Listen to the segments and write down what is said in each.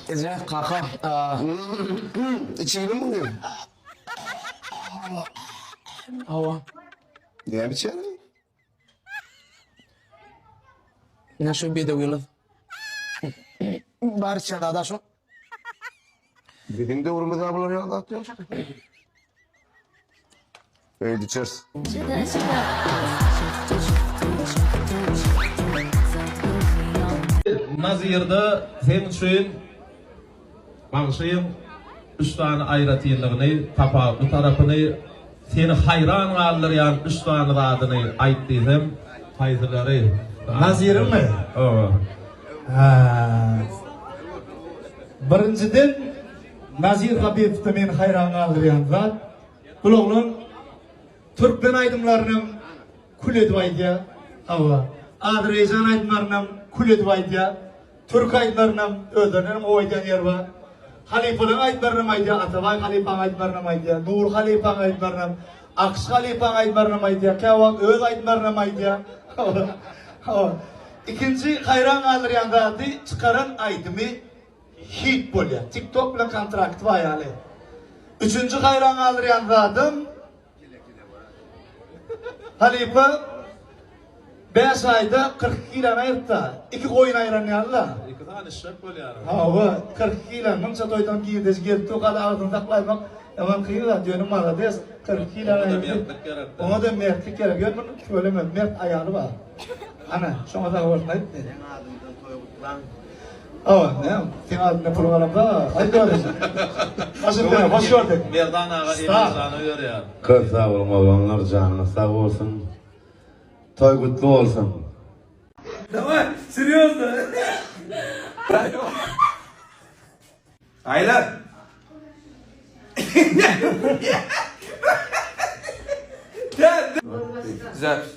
Eje, kaka, Içiňde muny? Hawa. Näme içýäň? Ine şu bedew ýylyz. Bar içýän zada şu. Biziň döwrümizde bular ýaly zat ýok. Öýde içeris. Nazirde seň üçin Bagşyň üç sany aýratynlygyny, tapawutly tarapyny, seni haýran galdyrýan üç sany zadyny aýt diýsem, haýsylary? Naziriňmi? Hawa. Hä. Birinjiden, Nazir Habibowda meni haýran galdyrýan zat, bul oglan türkmen aýdymlarynam kül edip aýdýar. Hawa. Azerbaýjan aýdymlarynam kül edip aýdýar. Türk aýdymlarynam özlerinden gowy aýdýan ýeri bar. Halypalaryň aýdymlarynam aýdýar, Atabaý halypaň aýdymlarynam aýdýar, Nury halypaň aýdymlarynam, Akyş halypaň aýdymlarynam aýdýar, käwagt öz aýdymlarynam aýdýar. Hawa. Ikinji haýran galdyrýan zady çykaran aýdymy hit bolýar. TikTok bilen kontrakty bar ýaly. Üçünji haýran galdyrýan zadam Halypa bäş aýda 42 kilony aýrypda, iki goýun aýran ýaly-la. Iki sany eşek bolýar. Hawa, 42 kilo, munça toýdan girdeji gelip dur, galy agzyny saklaýmak ýaman kyn zat, ýöne malades, 42 kilony Oňa-da aýyrdy. mertlik gerek-dä. Oňa-da mertlik gerek, ýöne munuň tüweleme mert aýaly bar. Ana, şoňa sag bolsun aýt. Seň adyňdan toý gutlaň. Hawa, näme, seň adyňdan pul alamda, aýt öyle. Başyň hoş gördük. Merdan aga Emirjana berýär. Köp sag boluň oglanlar janyňyz sag bolsun toý gutly bolsun. Daway, serýozno. Aýlar. Zapis.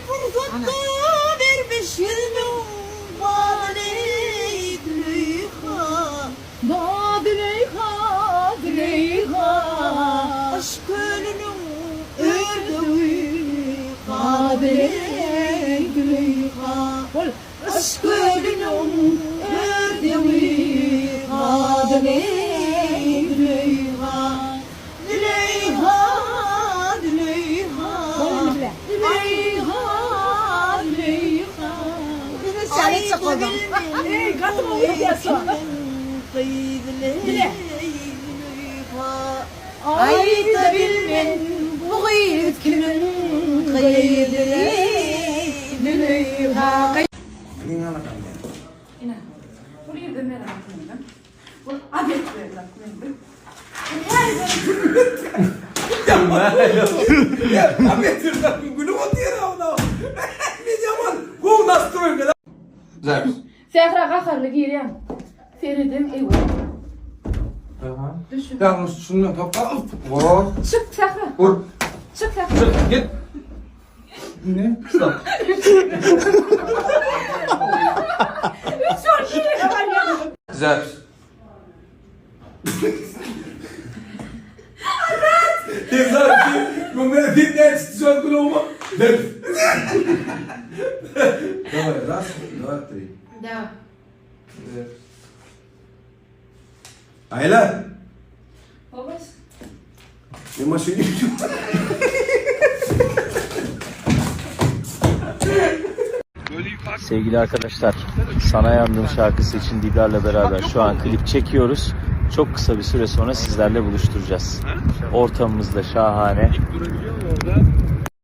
Pursatda bermiş ýüzümiň badyny Züleýha. Ba Züleýha, Züleýha. Yşk kölüniň ördegi Gadyly Züleýha. Yşk kölüniň ördegi Gadyly Züleýha. Züleýha, Züleýha, Züleýha, Züleýha. Aýda bilmen bu gyz kimiň gyzy Züleýha. Ine, bu ýerde merak etmedim. Bu obed berler men. Sähra gaharly girýän. Serediň ewe. Düşün. Ýalňyş düşünme topla. Vur. Çyk Sähra. Vur. Çyk Sähra. Çık git. Ne? Stop. Üç on girene barýan. Zapis. Давай, раз, два, три. Да. Aýlar. Hoş. Ne maşyny? Sevgili arkadaşlar, Sana Yandım şarkısı için Didar'la beraber şu an klip çekiyoruz. Çok kısa bir süre sonra sizlerle buluşturacağız. Ortamımız da şahane.